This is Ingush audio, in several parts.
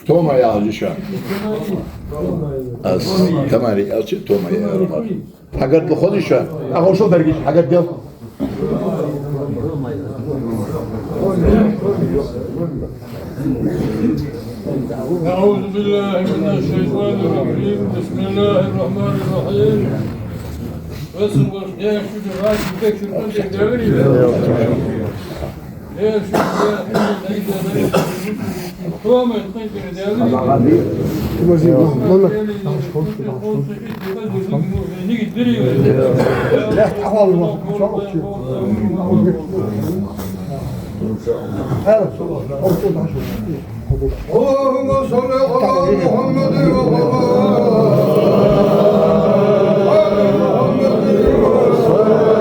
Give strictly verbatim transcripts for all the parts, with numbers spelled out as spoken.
Тома яхаш я шоана. Аз Тамари аьлча, Тома яхар. Хьагаргда хоза я шоана. Ахо шо даргиш, хьагаргдел. أعوذ بالله من الشيطان الرجيم. بسم الله الرحمن الرحيم. اللهم صل على محمد وعلى آل محمد وسلم.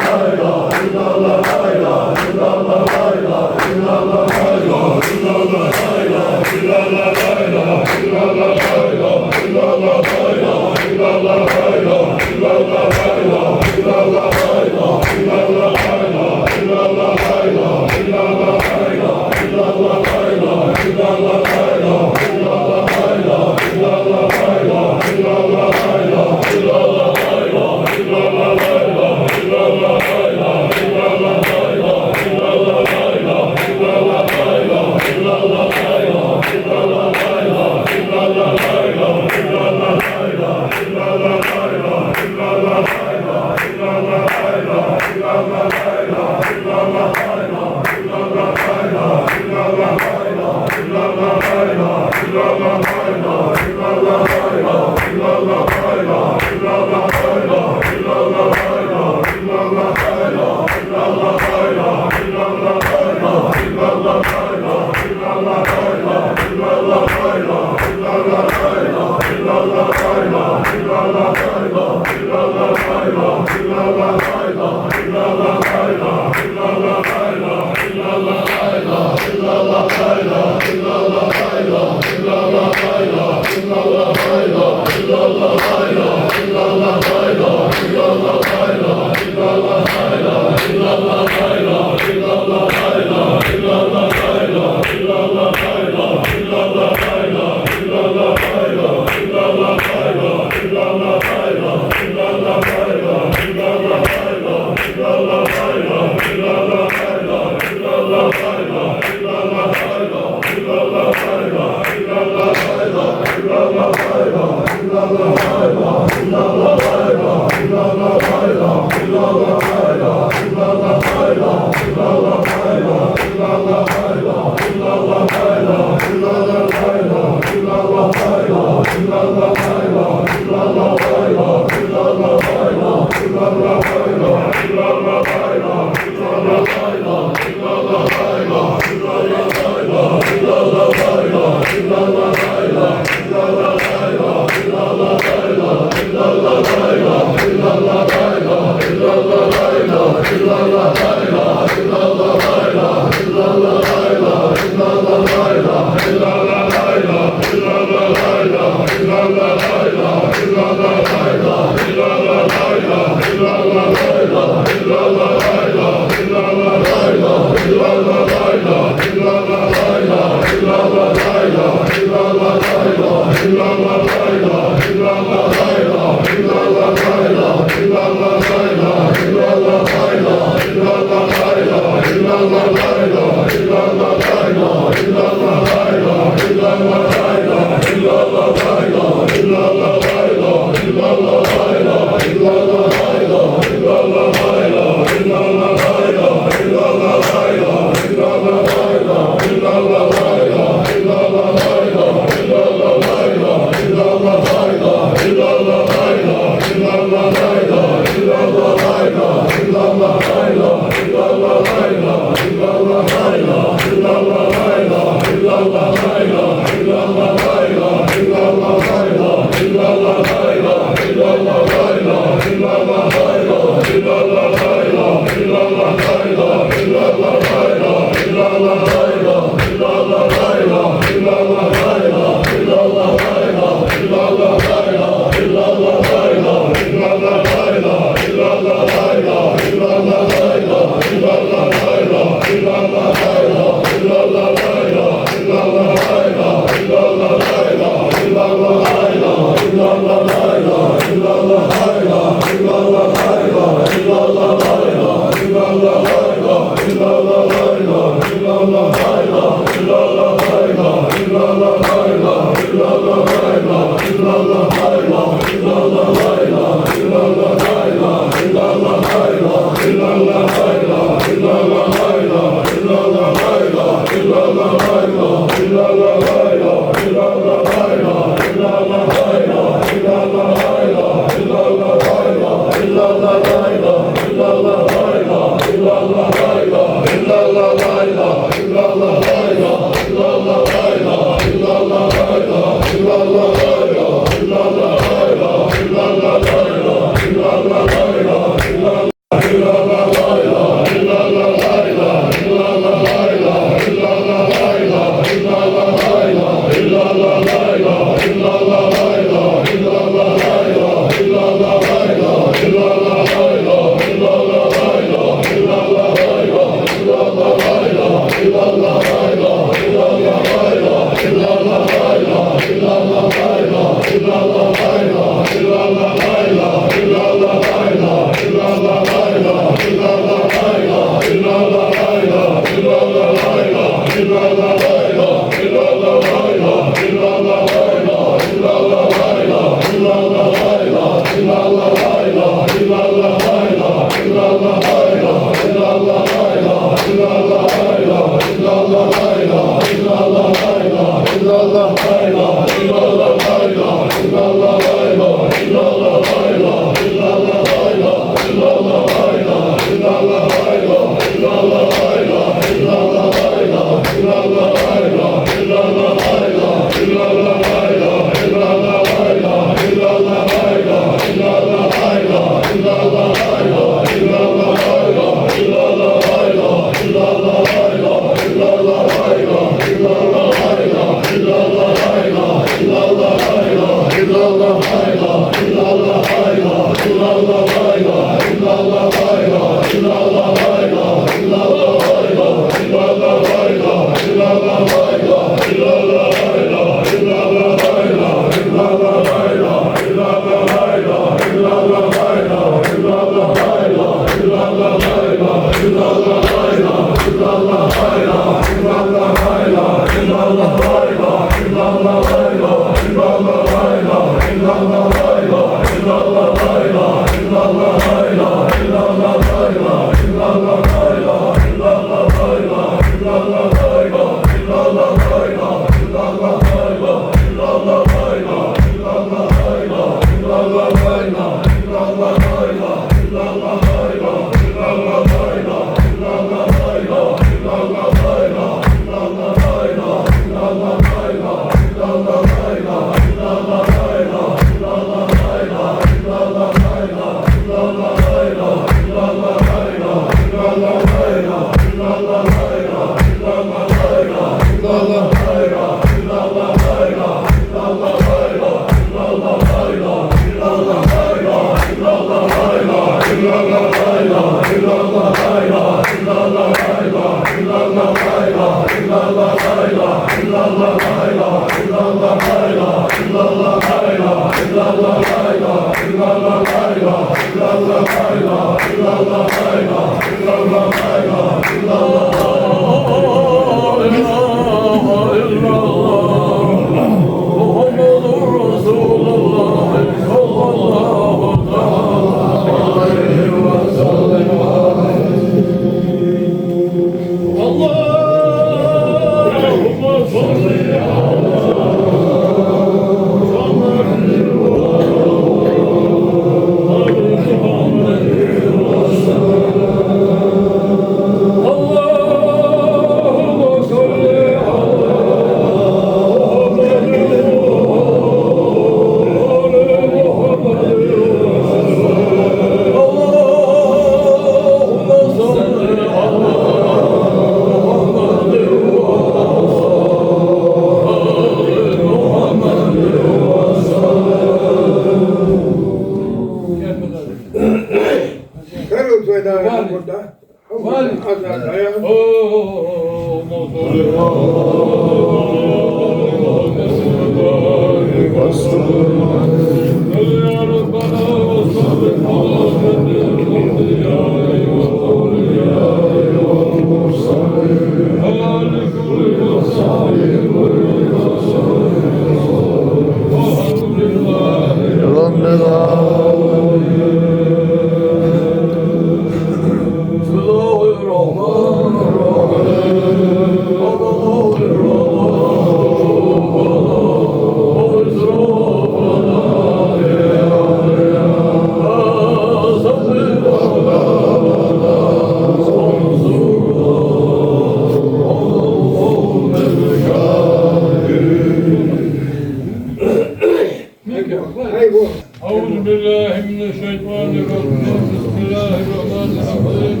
أعوذ بالله من الشيطان الرجيم. بسم الله الرحمن الرحيم.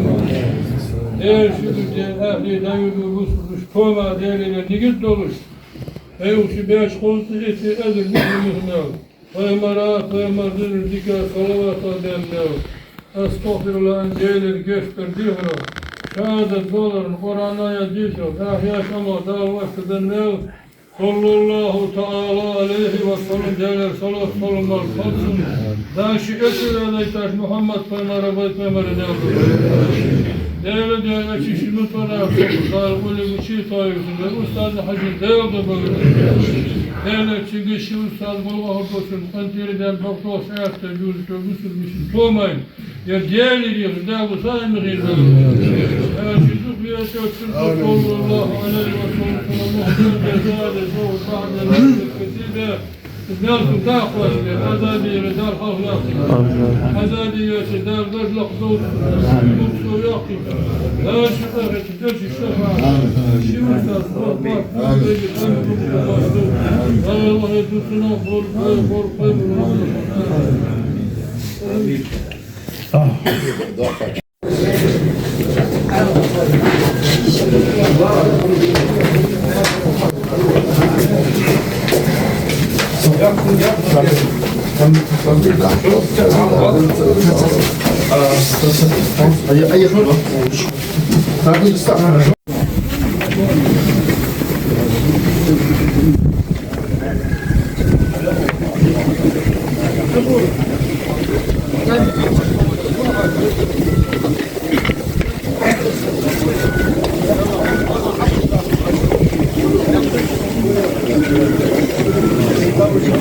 Даьла ши ду де ахли дайуду бусулба тома Даьлера нигат долаш, Ӏайхуши беш хоза эти эзар михмихнал, пайхамара, пайхамар динара дика салавата беннал, астагӀфируллахӀ аьнна Даьлера гешт дар дехар, шахӀадат доаллар, Къуръана аят дешар, тӀехьа яш амал Дала васта дан мел, صلى الله تعالى عليه وسلم, Даьлера салот-салам хилда цунна. Даьла ши эти венайташ Мухьаммад пайхамара, вай пайхамара Даьла. Даьла, Даьла, чи ши мутӀара, Дала къуллиг чи тоаюсун, вай устаза хьажин Даьла да бавин. Даьла, цига ши устаз гулвахар бусун, къантира дан бахтос аьтта, жуз, жуз, бусун, бусун, томайн. Ер Даьла дийхар, Дала саимагӀийр. Амин. Амин.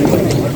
Амин.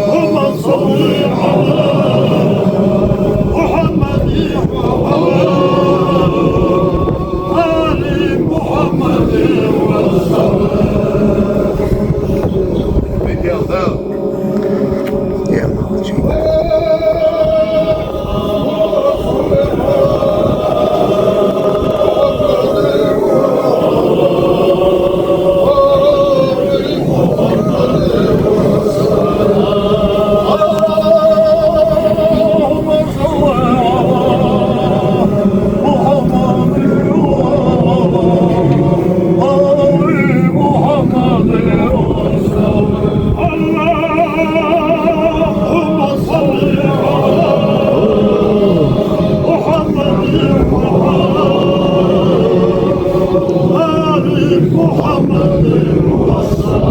اللهم صل على محمد وعلى آل محمد وسلم. اللهم صل على محمد وعلى آل محمد وسلم.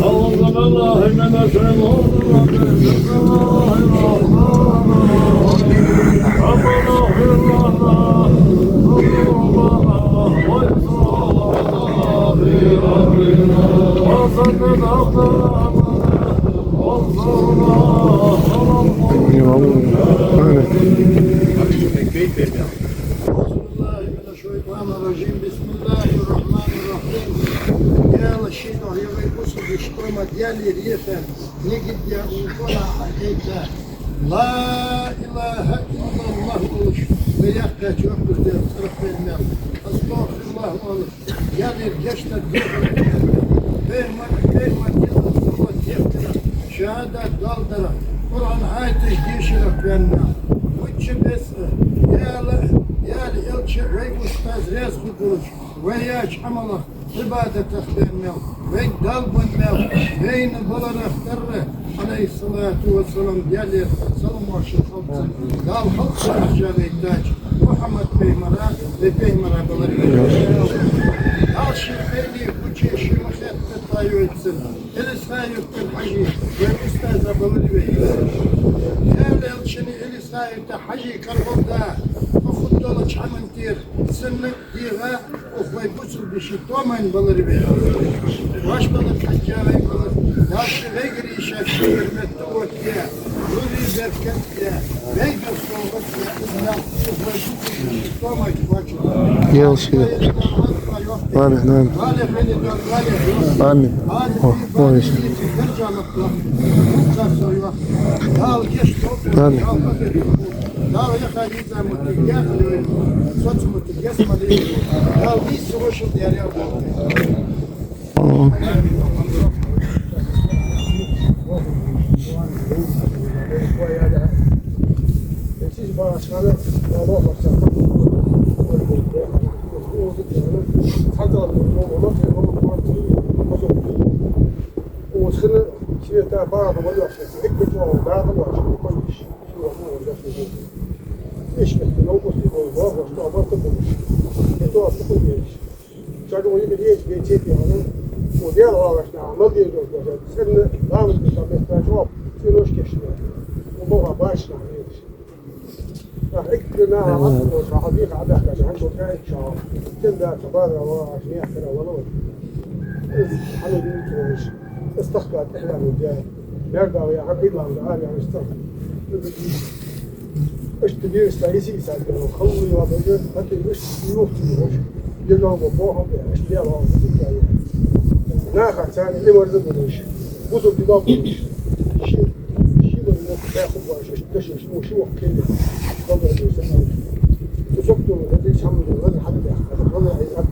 أعوذ بالله من الشيطان الرجيم. بسم الله الرحمن الرحيم. Я лашидо, я вай бусалба дешаш, къамаьл дер ефен, нигидья укона хьакъита. لا إله إلا الله олуш, вай яккха чоккуш дер цӀарах бен мел. أستغفر الله олуш, Даьлера гешт дар дехар, пайхамар, пайхамар дезар салот дехкар, шахӀадат доаладар, Къуръан аяташ дешарах бен мел. Вучча беса, Даьла, Даьла элча, вай устаз раьза хургйолаш, вай яьча Ӏамалах, Ӏибадатах бен мел, вайга Дала бенна мел, вайна баларах тӀара, Ӏалайхи ссалату вассалам, Даьлера салам-моаршал хилда цунна, Дала халкъ чакхдаргдолаш, Мухьаммад пайхамара, вай пайхамара баларах. Дала ший къайле гуча, ший ма хетта Илисха-Юртарча Хьажий, вай устаза баларе вай. Даьла Элчан, Илисха-Юртарча Хьажий карагӀолла, укх хургдолча хӀаман тӀера цунна дегӀа, укх вай бусалба дешай тоаман баларе вай. Ваш балар хьежжа вай балар, вай вайгара йиша шийгара метта оттаде, нури беркат де, вайгара совгӀат де, из мел укх вай бусалба дешай тоаман кхоачаргда. Амин, амин. Амин. О, о, амин. О. Шоаш вай мел еза беций тӀехьа, укх Даьла оагӀорахьа мел дезаш дола, цӀена ламаз деш а метта чӀоагӀа цӀенош кийчдаь, укх бохам башха нах везаш. Нах эггара наха хьатӀавоагӀаш, хьалха дийха Ӏобаьхкача хӀанз шо кхаьчача, цӀена даьца бара вагӀаш, мехкара вала вай. Из хьанал дийца волаш, из тахка тӀехьа ваьнна да, мерда вай хьан кхийдалан да, ара яхаш тахка. Иштта бийрса йиси йиса дела, халла йола бажа, хӀаьта иштта юхту йош, ежа ва бохам бе, иштта дела ва бутика я. Наха царна имарза болаш, бусалба дин болаш, ши, ши вар лоп беху баш, иштта дашаш, ну, ши вакх кхеле. Бабар бе сама. Цу сокто, да диш хьамда, да хьамда, да хьамда. Да.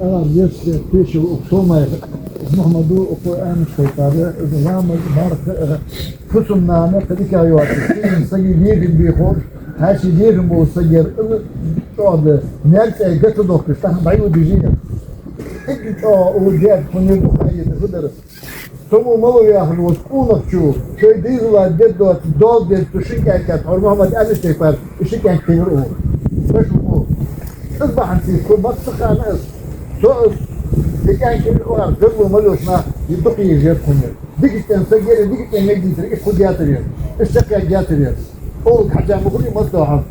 Алар еза тешал укх Сомай Мухьмада, укх Къуръана шайтӀара, ламаз, марха, э, фусам-нана, кхы дика йоацаш, сага лерхӀам бе ховш, хьаьший лерхӀам бола саг яр, э, чӀоагӀа да, маьрцӀай гатадохкаш, тахан дӀайо дижи яр. Эггара чӀоагӀа укх дерда хӀунар да, хайи да, хӀу дар. Со мо мала ваьхар ва, къонахчо, шоай дезала дед доацаш, доал дед цу шин кӀаьнка, тхьовра Мухьмад аьннача тайпара, из ши кӀаьнк кхийра оаха. Ца шу укхо. Из бахьанца укхо массахана из, со из, е кӀаьнк кхийра оаха, гаргало мел йолча наха, е дукха езар хӀунар. Дика цӀена саг яр, дика цӀена мег дийцар, из хургьяцар яр, из чакхъяргьяцар яр. Олга хьажа ма хулий, масса хӀама.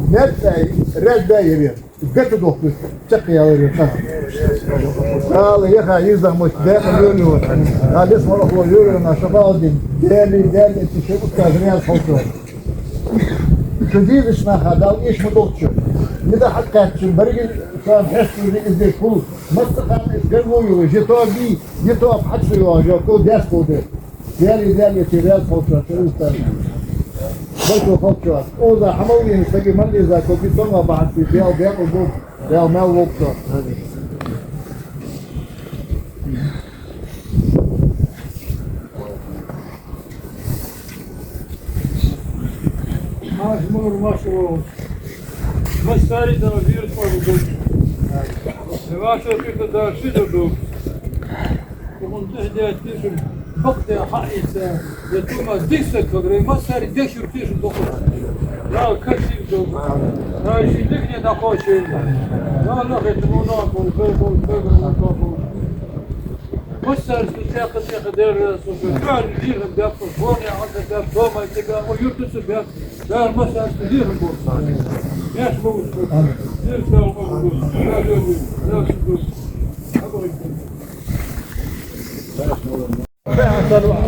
МаьрцӀай раьза да яр. Гатадохкаш чакхъялар ер тахан. Дала яха йиза моча декъа лоли вац. Дала лес мара хо йоьрна шафаъат дин. Дели, дели, ти ши устаз раьза хилда шоана. Шо дезача наха Дала эш ма долда шо. Нида хьакхаьчачун баргил шоана хьесталури из деш хул. Массахана из гаргало йола, жето би, жето ап хьачу йола, жо ко дес хул де. Дели, дели, ти раьза хилда шоана, шо устаз. Баркал хилда шоана. Оза хьамал вена сага мел леза ко би тома бахьан ти, Дала декъал болба. Дала мел волба со. Хьаша мур маша волча. Массари да вирус ма бу. Ваша фита да ши да ду. Укхун тӀехьа даьтта тешам бакъ де хьаийца, я тума дисса каграй, массари дешур тешам дохур. Дала касир ду. Дала ший дихне дӀакхочийла. Дала нахе тумуна кол, кол, кол, кол, кол. Массарашта чакхдаьха Даьла раьза хилва шоана. Духьал лерхӀам баьб, бонне хьалха баьб, тома тӀа баьб, юртаца баьб. Дала массарашта лерхӀам болба. Яш ма вуш. Дала ма вуш. Дала ма вуш.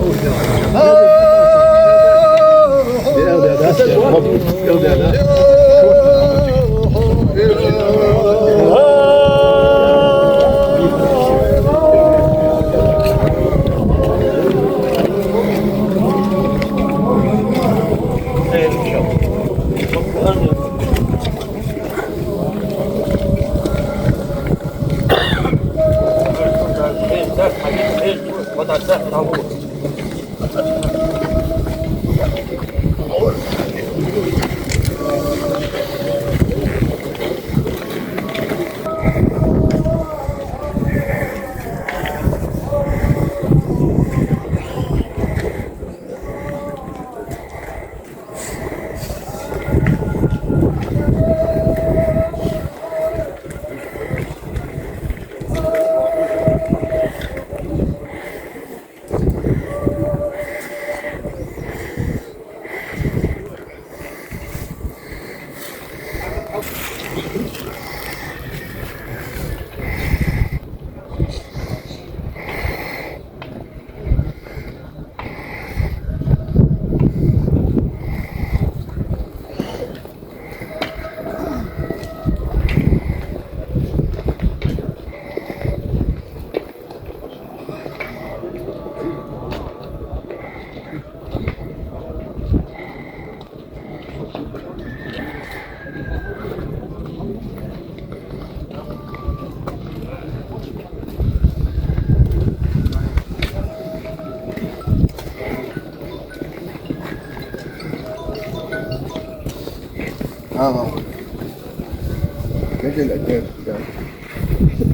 Ага. Где, где, где?